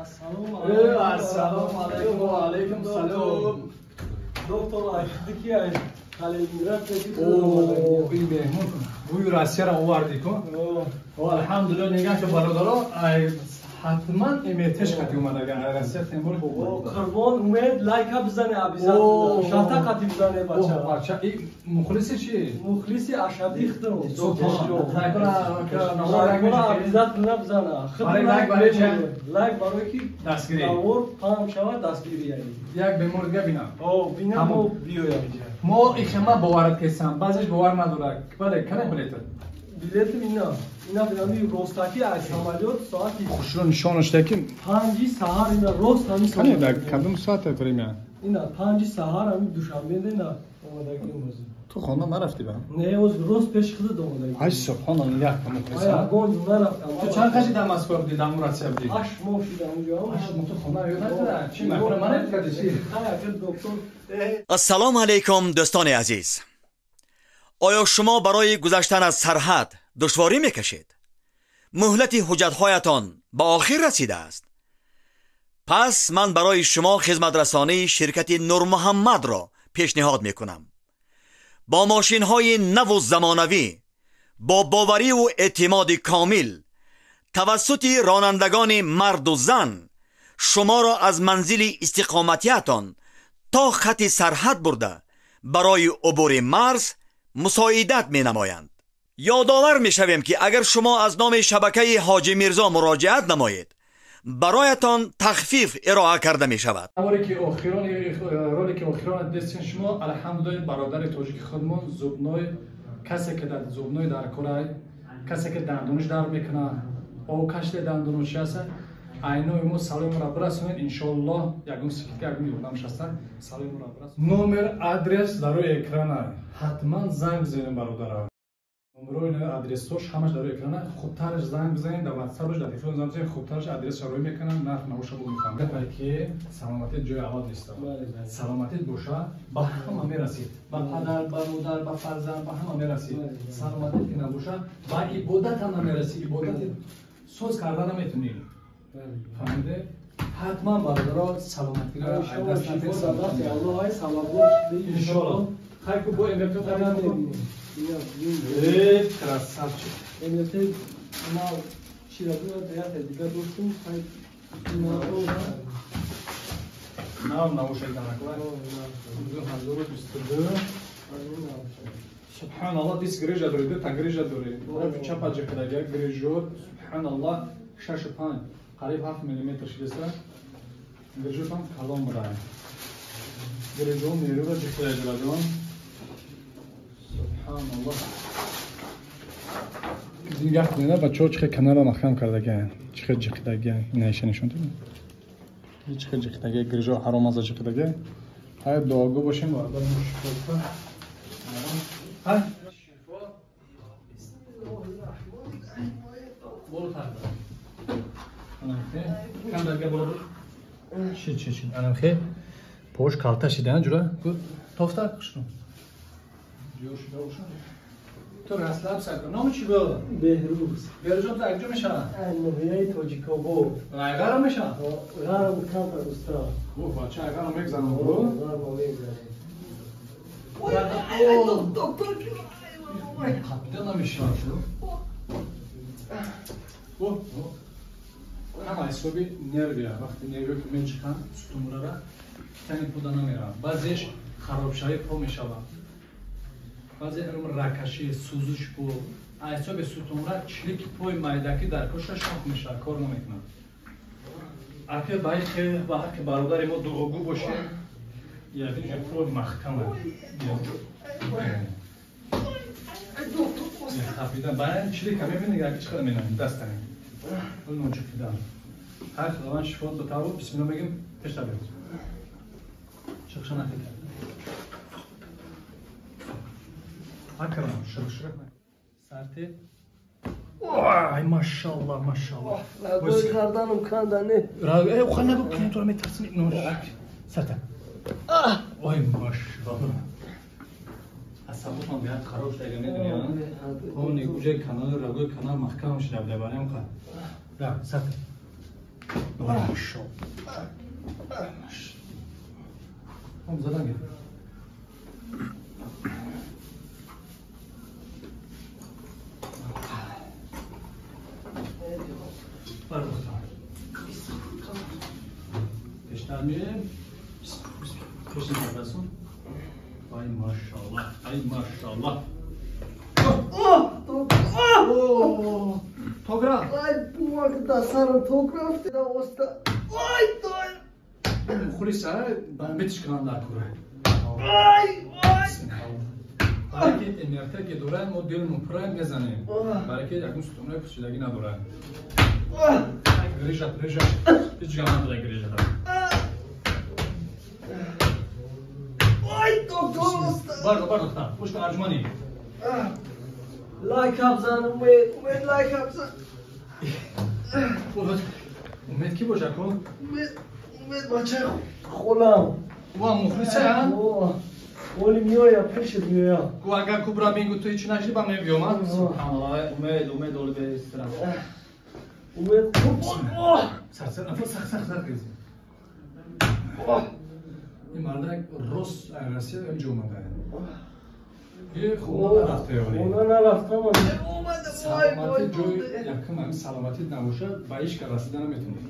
Ассалому алайкум. Ва алайкум салом. Доктор Айдики ай Калининград. О, ин меҳмон бӯи Россияро оварди ку. О, алҳамдулилла, нигоҳ ки бародаро, ай ҳатман МРТш қати омадаган ай Россия тембор. Қурбон, умед лайка бизане обязательно. Шата қати бизане бача. Бача, и мухлиси чи? Мухлиси ашадии худам. Лайкора обязательно бизана. Барои лайк барои чи? Лайк барои ки дастгирӣ. Навор паҳн шавад, дастгирӣ яъне. Як бемор дига бинам. О, бинам, мо биёям инҷа. Мо ихема боварат кесам, баъзеш бовар надорад. Бале, кане билетат? Билетим ина. Ина бинами ростаки аз самолёт соати хушро нишонаш ки 5 саҳар ина рост ҳами кане дар кадом соат время? Ина 5 саҳар ҳами Душанбе ина омадагӣ имрӯз. Ту хона нарафтӣ ба? Не, оз рост пеши худат омадагӣ. Ай субҳоналлоҳ, нигоҳ кун мухлиса. Ай ягон ҷо нарафтам. Ту чанд қаши дар Москва будӣ, дар Россия будӣ? 8 моҳ шудам онҷо. 8 моҳ ту хона ёд надора? Чӣ махра манат кардӣ чӣ? Ай акил доктор. Ассалому алайкум, дӯстони азиз. Оё шумо барои гузаштан аз сарҳад душворӣ мекашед? Муҳлати ҳуҷҷатҳоятон ба охир расидааст? Пас ман барои шумо хизматрасонии ширкати Нурмуҳаммадро пешниҳод мекунам. Бо мошинҳои наву замонавӣ, бо бовариву эътимоди комил, тавассути ронандагони марду зан шуморо аз манзили истиқоматиятон то хати сарҳад бурда барои убури марз мусоидат менамоянд. Ёдовар мешавем, ки агар шумо аз номи шабакаи Ҳоҷи Мирзо муроҷиат намоед, бароятон тахфиф ироа карда мешавад. Ролики охирон дестин шумо, алҳамдулилла, бародари тоҷики худмон зубной, касе ки дар зубной дар корай, касе ки дандониш дар мекунад, окашли дандониш аст, айнои мо саломро бирасонед, иншоаллоҳ ягон скидка, ягон ёрдамш ҳаста, саломро бирасонед. Номер, адрес дар рӯи экрана, ҳатман занг бизанед бародарам. Номерои адресош ҳамаш дар рӯи экрана, хубтараш занг бизанед, дар ватсапш, дар телефон занг бизанед, хубтараш адресша рӯй мекунам, нарх навоша бо мефаҳмам. Гапае ки саломатит ҷои аввал нест. Саломатит боша, ба ҳама мерасид. Ба падар, ба модар, ба фарзанд, ба ҳама мерасид. Саломатит ки набоша, ба ибодат ҳам намерасӣ, ибодати соз карда наметунӣ. Фаҳмиде? Ҳатман бародаро саломатиро даст надиҳед. Иншоаллоҳ. Хайр ку бо МРТ мебинем. Э, красавчик. МРТ ма чира буд, як дига доштум, хай нав навошад данакла. 2022. Субҳаналлоҳ, дис грижа дорӣ, ду та грижа дорӣ. Тарафи чапа ҷиқидаги грижо, субҳаналлоҳ, 6,5, қариб 7 миллиметр шидеста. Грижотон калон буда. Грижо нерӯро ҷиқида ҷиладон. Субҳаналлоҳ. Нигоҳ кунед, бачаҳо чӣ хел каналро маҳкам кардагианд, чӣ хел ҷиқидагианд. Инаиша нишон додем. Чӣ хел ҷиқидаги, грижо ҳаромаза ҷиқидаги. Ҳай дуогӯ бошем, бародар мо шифо. Ҳай шифо. Боло тарда. Анамхе. Кам дарга боло буд. Шид, шид, шид. Анамхе. Пош калта шидан ҷура. Тофта хушну. Ҷӯр шида бошад. Ту расслабься кун. Номи чӣ буд? Беҳрӯз. Беҳрӯзҷон, ту якҷо мешавад? Ноҳияи Тоҷикобод. Айғарам мешавад? Ғарам камтар уста. О, бача, айғарам мегзанам, бро. Ғарам мегзанем. Доктор, қапида намешавад. О, ҳама ҳисоби нервия. Вақти нервиё ки мечиқанд, сутунмурара тани пода намеравад. Баъзеш харобшавӣ по мешавад. Баъзе ракашӣ, сӯзиш по. Ҳисоби сутунмура чилики пои майдакӣ дар коша шох мешавад, кор намекунад. Ака ба ҳаққи бародари мо дуогӯ бошем. Ягинҷо по маҳкама. Қапида баъд чилика мебинӣ, як чӣ қадар менам дастани. Ноҷиқидан. Ҳар Худованд шифо битаву, бисмилла мегим, пешта биёд. Чиқша нафикр. Акрам, ширк ширк. Сарти. Ой, машаллоҳ, машаллоҳ. Рагои гарданам канда не. Э, уха нагу, кани туро метарсини. Сарта. Ой, машаллоҳ. Асаботон беҳад хароб шуда, агар медонӣ, а? Они уҷаи канали рагои канал маҳкам шуда буда, барои ҳам ра, сарта. Машаллоҳ. Ҳам задан гир. Пештар меем. Пешин барасон. Ай машаллоҳ, ай машаллоҳ. О! Тогра. Ай бувак да сарам тографт да оста. Ай той. Мухлис ай бамбитш кунан дар кура. Ай ай. Бараки МРТ ки дорад мо дилмон пура мезанем. Бараки ягон сутунҳои пӯшидагӣ надорад. Грижа, грижа. Ҳеҷ гап надорад грижа. Ай доктор оста. Бардор, бардор, доктор. Пушка арҷманӣ. Лайк абзан Умед, Умед лайк абзан. Умед ки боша ку? Умед, Умед бачаи холам. Ва мухлиса? Оли меоя, пешет меоя. Ку агар кубра бигу ту ҳеч нашди ба мебиём, а? Субҳаналлоҳ, Умед, Умед оли бестра. Умед, сар сар, нафас сах сах сах гиз. Ин мардак рост Россия инҷо омада. Хона нарафта ёри. Хона нарафтам. Саломатӣ ҷои якум ҳамин саломатӣ набошад, ба ҳеҷ кас расида наметавонӣ.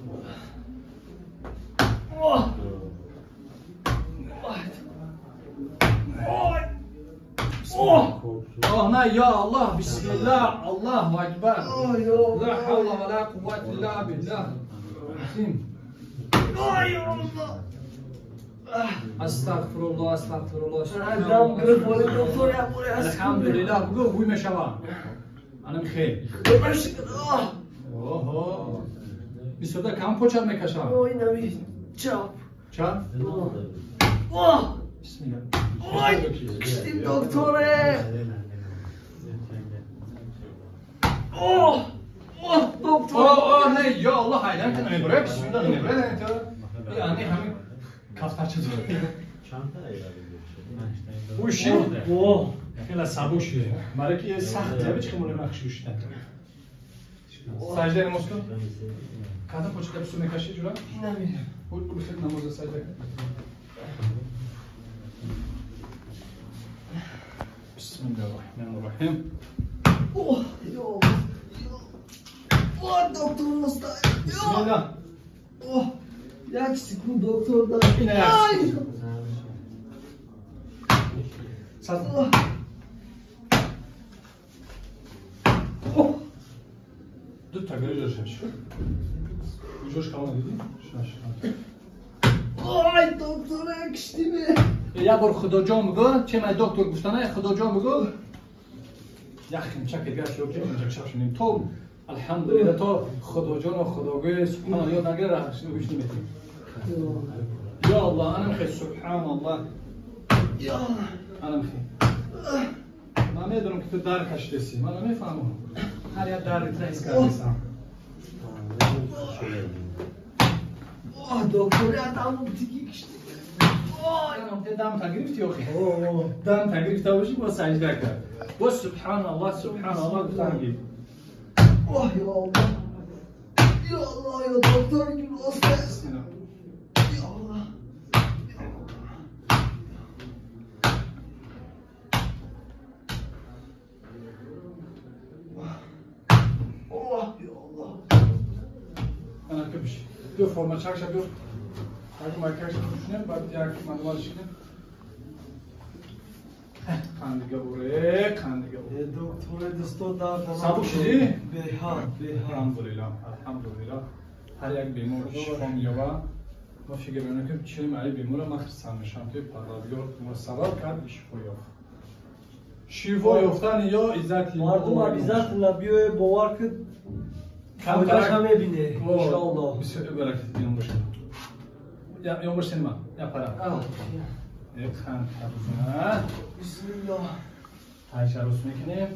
Оҳ, на, ё Аллоҳ, бисмиллаҳ, Аллоҳу акбар. Ла ҳавла ва ла қуввата илла биллаҳ. Астағфируллоҳ, астағфируллоҳ. Дам гирифт, вале доктор як бор Алҳамдулиллаҳ, бугӯ ҳуй мешавам. Анам хел. Оҳо. Бисёрда кам почат мекашам. Ой, нами чап. Чап? Оҳ! Бисмиллаҳ. Ой, киштим докторе. Оҳ! Оҳ, доктор. Оҳ, оҳ, не, ё Аллоҳ, ҳайдан ки намебарад, бисмиллаҳ намебарад, яъне ҳамин кафтарча дорад. Уши? Оҳ. Хеле сабук шуд. Барои ки сахт ҷаби чӣ хеле нақш шуд. Сажда намоз кун. Кадом почта бису мекаши ҷура? Инами. Ӯ намоз сажда кун. Бисмиллаҳир роҳманир роҳим. Оҳ, ё Аллоҳ. Оҳ, доктор уста. Бисмиллаҳ. Оҳ. Як секунд доктор да. Ина як секунд. Сад. Ду та грижа шаш. Куҷош калон дидӣ? Шаш. Ой, доктор, киштиме. Як бор Худоҷон бигӯ, че ман доктор гуфтана, Худоҷон бигӯ. Як химчак дигар шуд, ки химчак шав шунем. То алҳамдулиллаҳ, то Худоҷон ва Худогӯй субҳаналлоҳ ёд нагирад, гӯш наметем. Ё Аллоҳ, анам хел субҳаналлоҳ. Ё Аллоҳ. Анам хел. Ман медонам ки ту дар кашидеси, ман намефаҳмам. Ҳар як дарди тра ҳис кардесам. Оҳ, доктор, я дамам тиги кишти. Дам та гирифти охи? Дам та гирифта бошӣ, бо саҷда кард. Бо субҳаналлоҳ, субҳаналлоҳ гуфтан гир. Оҳ, ё Аллоҳ. Ё Аллоҳ, ё доктор, ки рост аст. Ё Аллоҳ. Оҳ, ё Аллоҳ. Ана кибиш. Ду форма чакша ду. Як майкаш пӯшнем, баъд як мануал шикнем. Қандига уре, қандига уре. Доктор, дӯсто дард. Сабук шудӣ? Беҳад, беҳад. Алҳамдулиллаҳ, алҳамдулиллаҳ. Ҳар як бемор шифо меёбад. Мо фикр мекунем, ки чем ай бемора ман хирсанд мешавам, ки Парвардигор моро сабаб кард, шифо ёфт. Шифо ёфтан ё иззати мардум обязательно биёе, бовар ки фоидаша мебине, иншоаллоҳ. Бисёр баракат биён бошад. Ён бош сенма, я пара. Хан тарза. Бисмиллоҳ. Тайша рус мекунем.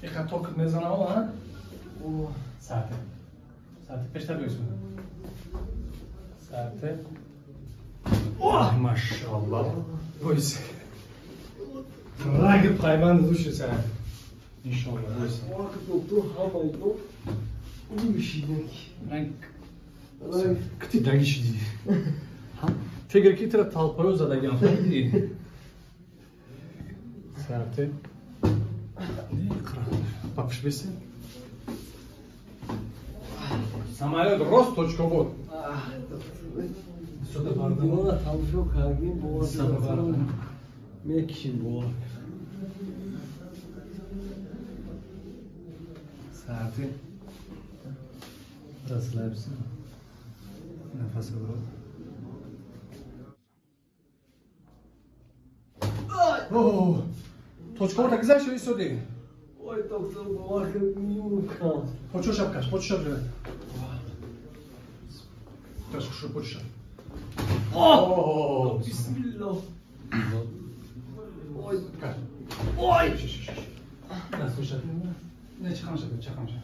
Иха ток мезанам, а? Саате. Саате пештар бигӯ. Саате. Оҳ, машааллоҳ. Бойс. Раг пайванд души сар. Иншоаллоҳ, бойс. Доктор, ҳамаи до. Ушинак. Ранг Кити даги шиди. Фикр ки тира талпаю задагиам, фаҳмидӣ? Сарте. Папш бесин. Самолет рост точка буд. Дивора тамошо кардем, бовар мекишим бовар. Сарте. Расслабься. Нафас в рот. О, точка так знаешь, что сюда? Ой, доктор, бовар мимукан. Почуш обкаш, почуш обживай. Почуш, почуш. О, бисмиллах. Ой, ой. Да, слушай. Не, чахамша, чахамша.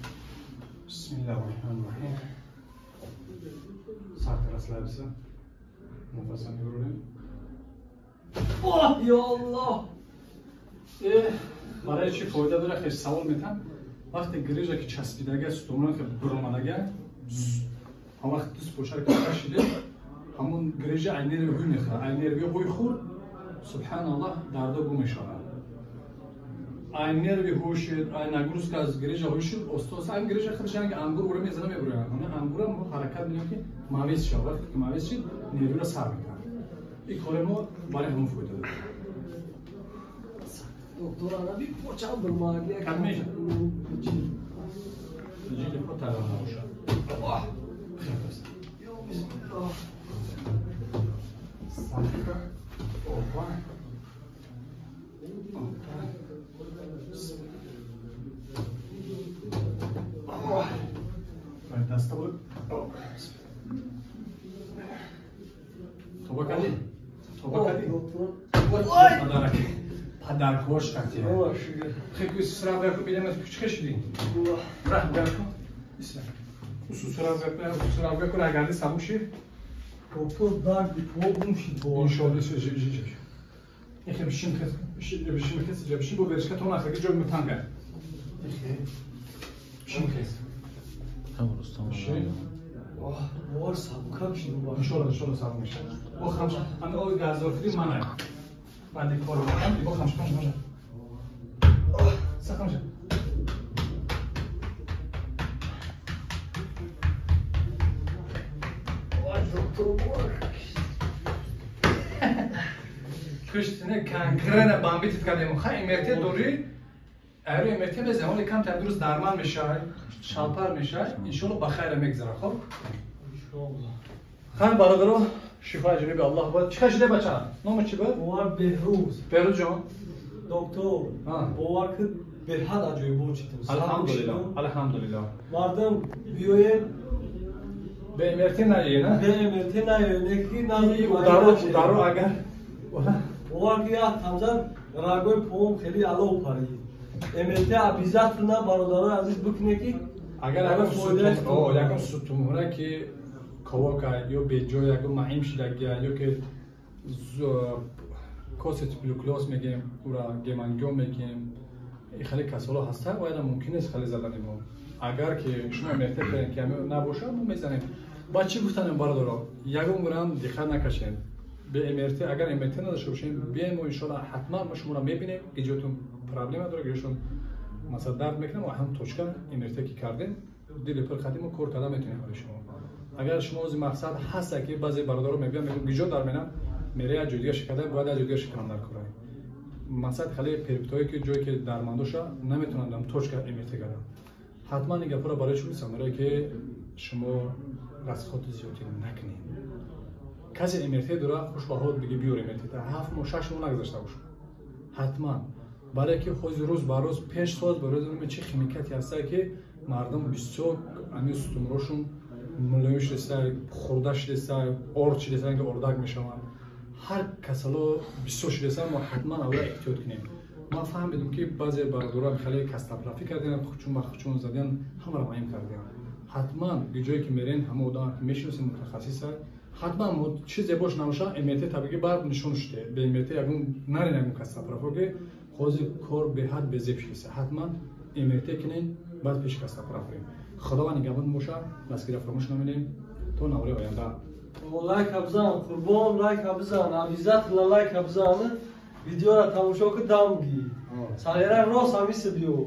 Бисмиллахир-рахманир-рахим. Сахт расслабься. Нафас мебурем. О, ё Аллоҳ. Барои чӣ фоида дора хеш савол метам. Вақте грижа ки часпидага сутумон ки буромадага, ҳам вақт дус пошар ки кашиде, ҳамон грижа ай нерви ҳуй мехӯрад. Ай нерви ҳуй хӯрд, субҳаналлоҳ, дарда гум мешавад. Ай нерви ҳуй шуд, ай нагрузка аз грижа ҳуй шуд, оста-оста ай грижа худаш ранги ангур ура мезана мебурад. Ҳамин ангура мо ҳаракат менем ки мавиз шавад. Вақте ки мавиз шуд, нервиро сар мекунад. Ин кори мо барои ҳамон фоида дорад. Доктор, анаби почам бурмаги. Кад мешад? Ҷили по тарон набошад. Хеле аст. Бисмиллоҳ. Сахта. Опа. Опа. Даста буд. Тоба кардӣ? Тоба кардӣ? Ой! Падаркош кардӣ. Хеле сра бяку бидем кучка шудӣ. Раҳ бяку. Усу сра бяку рагарди сабук шид. Доктор, дарди по гум шид бо. Иншоаллоҳ жи. Ихе бишин хес, бишин хес, бишин бо беришка тон ахаги ҷой мутанга. Ихе. Бишин хес. Рустам. Оҳ, бовар сабукак шид бо. Иншоаллоҳ, иншоаллоҳ сабук мешавад. Бо хамш, ҳамин оби газдоркунӣ манай. Баъди корро мекунам, бо хамш, хамш, хамш. Са хамш. Ой, доктор, бовар. Куштине конкретно бомбитит кардем. Хай МРТ дорӣ? Аро МРТ мезанем, ҳоле камтар дуруст дарман мешавад, шалпар мешавад, иншоаллоҳ ба хайра мегзарад, хоб? Иншоаллоҳ. Хан бародаро, шифои ҷониби Аллоҳ бод. Чӣ шиде бача? Номи чӣ буд? Бовар Беҳрӯз. Беҳрӯз ҷон. Доктор, бовар ки беҳад аҷоибот шидем. Алҳамдулиллоҳ, алҳамдулиллоҳ. Мардум биёед бе МРТ наёед, на? Бе МРТ наёед, не ки назди даро агар бовар ки як тамзан рагои поом хеле алов парид. МРТ обязательно бародарои азиз бикунед ки агар ягон сутумҳура ки ковока ё беҷой ягон маим шидагия ё ки коси туберкулёз мегем, ура гемангиом мегем, хеле касало ҳаста, бояд мумкин нест хеле задани мо. Агар ки шумо МРТ кардем ки набошад, мо мезанем. Ба чӣ гуфтанем бародаро? Ягон гурам диққат накашем. Бе МРТ, агар МРТ надошта бошем, бием мо иншоаллоҳ ҳатман мо шуморо мебинем, гиҷотон проблема дорад, гиҷотон масалан дард мекунад, мо ҳам точка МРТ ки кардем, дили пур қадим мо кор карда метавонем барои шумо. Агар шумо ози мақсад ҳаста ки баъзе бародаро мебиям, мегӯям гиҷо дар менам, мере як ҷои дига шикарда, бояд як ҷои дига шикарам дар кора. Мақсад хеле периптое ки ҷое ки дармандоша наметавонанд ам точка МРТ кардам. Ҳатман ин гапро барои шумо гуфтам, барое ки шумо расходи зиёдӣ накунед. Касе МРТ дора, хуш ба ҳол биги биёр МРТ. 7 моҳ, 6 моҳ нагузашта бошад. Ҳатман. Барое ки ҳозир рӯз ба рӯз пеш соз ба рӯз чӣ химикате ҳаста ки мардум бисёр ами сутумрошон мулоим шудеста, хурда шудеста, орд шудеста, ки ордак мешаванд. Ҳар касало бисёр шудеста, мо ҳатман аввал эҳтиёт кунем. Ман фаҳмидам ки баъзе бародарам хеле кастаплафӣ карданд, хучун ба хучун заданд, ҳамаро маим карданд. Ҳатман ҷое ки мерен, ҳама одам ки мешиносем мутахассиса, ҳатман мо чизе бош набоша, МРТ табиӣ баъд нишон шуде. Бе МРТ ягон нарен ягон кастаплафо ки ҳозир кор беҳад безеб шудеста. Ҳатман МРТ кунен, баъд пеш кастаплаф рем. Худованд нигаҳбон боша, дастгирӣ фаромӯш намекунем. То навори оянда. Лайка бизан, қурбон, лайка бизан, обязательно лайка бизан. Видеора тамошо ки, дам ги. Салера рост ҳамиси биё.